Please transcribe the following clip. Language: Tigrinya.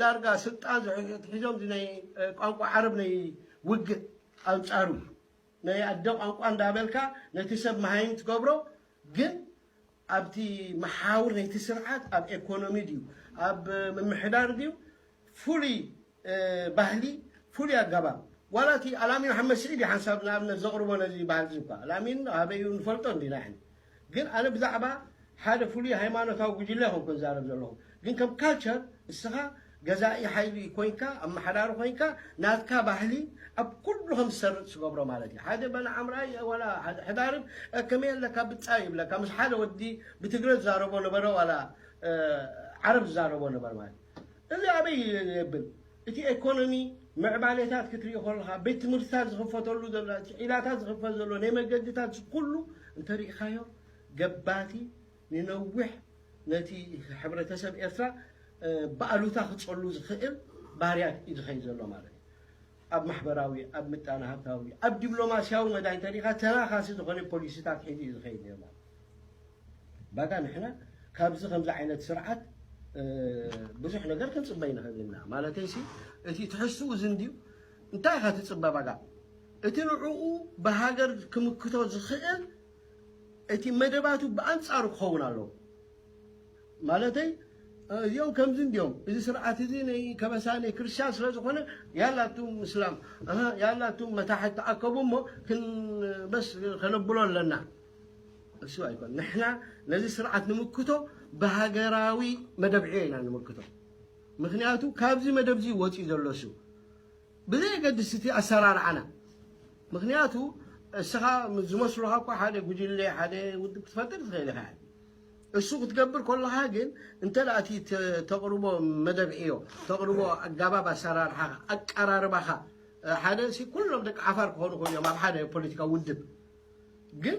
ዳርጋ ስልጣን ዝሕዞም ናይ ቋንቋ ዓረብ ናይ ውግእ ኣንጻሩ ናይ ኣደ ቋንቋ እንዳበልካ ነቲ ሰብ መሃይም ትገብሮ። ግን ኣብቲ መሓውር ናይቲ ስርዓት ኣብ ኤኮኖሚ ድዩ ኣብ ምምሕዳር ድዩ ፍሉይ ባህሊ ፍሉይ ኣገባብ ዋላ እቲ ኣላሚን ሓመድ ስዒድ ሓንሳብ ንኣብነት ዘቕርቦ ነዚ ባህል እዚ እኳ ኣላሚን ኣበይ እዩ ንፈልጦ እንዲና ሕን ግን ኣነ ብዛዕባ ሓደ ፍሉይ ሃይማኖታዊ ጉጅለ ይኮንኩ ዝዛረብ ዘለኹ ግን ከም ካልቸር እስኻ ገዛኢ ሓይሊ ኮይንካ ኣመሓዳሪ ኮይንካ ናትካ ባህሊ ኣብ ኩሉ ከም ዝሰርጥ ዝገብሮ ማለት እዩ ሓደ በና ዓምራይ ዋላ ሕዳርብ ከመይ ኣለካ ብጻይ ይብለካ ምስ ሓደ ወዲ ብትግረ ዝዛረቦ ነበረ ዋላ ዓረብ ዝዛረቦ ነበር ማለት እዚ ኣበይ የብል እቲ ኤኮኖሚ ምዕባሌታት ክትርኢ ከለካ ቤት ትምህርትታት ዝኽፈተሉ ዘሎ ዒላታት ዝኽፈት ዘሎ ናይ መገድታት ኩሉ እንተሪኢካዮ ገባቲ ንነዊሕ ነቲ ሕብረተሰብ ኤርትራ ብኣሉታ ክጸሉ ዝኽእል ባህርያት እዩ ዝኸይድ ዘሎ ማለት እዩ ኣብ ማሕበራዊ ኣብ ምጣነ ሃብታዊ ኣብ ዲፕሎማሲያዊ መዳይ እንተሪኢካ ተናኻሲ ዝኾነ ፖሊሲታት ሒዙ እዩ ዝኸይድ ነሩ ማለት ባጋ ንሕና ካብዚ ከምዚ ዓይነት ስርዓት ብዙሕ ነገር ክንፅበ ይንኽእል ኢና ማለተይሲ እቲ ትሕዝትኡ እዚ እንድዩ እንታይ ኢኻ ትፅበ ባጋ እቲ ንዕኡ ብሃገር ክምክቶ ዝኽእል እቲ መደባቱ ብኣንፃሩ ክኸውን ኣለዎ ማለተይ እዚኦም ከምዚ እንዲዮም እዚ ስርዓት እዚ ናይ ከበሳ ናይ ክርስቲያን ስለ ዝኾነ ያላቱም እስላም ያላቱም መታሕት ተኣከቡ እሞ ክንበስ ከነብሎ ኣለና እሱ ኣይኮን ንሕና ነዚ ስርዓት ንምክቶ ብሃገራዊ መደብዕዮ ኢና ንምክቶ ምክንያቱ ካብዚ መደብ እዚ ወፂኡ ዘሎ እሱ ብዘየገድስ እቲ ኣሰራርዓና ምክንያቱ እስኻ ዝመስሉካ እኳ ሓደ ጉጅለ ሓደ ውድብ ክትፈጥር ትኽእል ኢኻ እሱ ክትገብር ከለካ ግን እንተ እቲ ተቕርቦ መደብ ዕዮ ተቕርቦ ኣጋባብ ኣሰራርሓ ኣቀራርባኻ ሓደ ኩሎም ደቂ ዓፋር ክኾኑ ክእሉ እዮም ኣብ ሓደ ፖለቲካዊ ውድብ ግን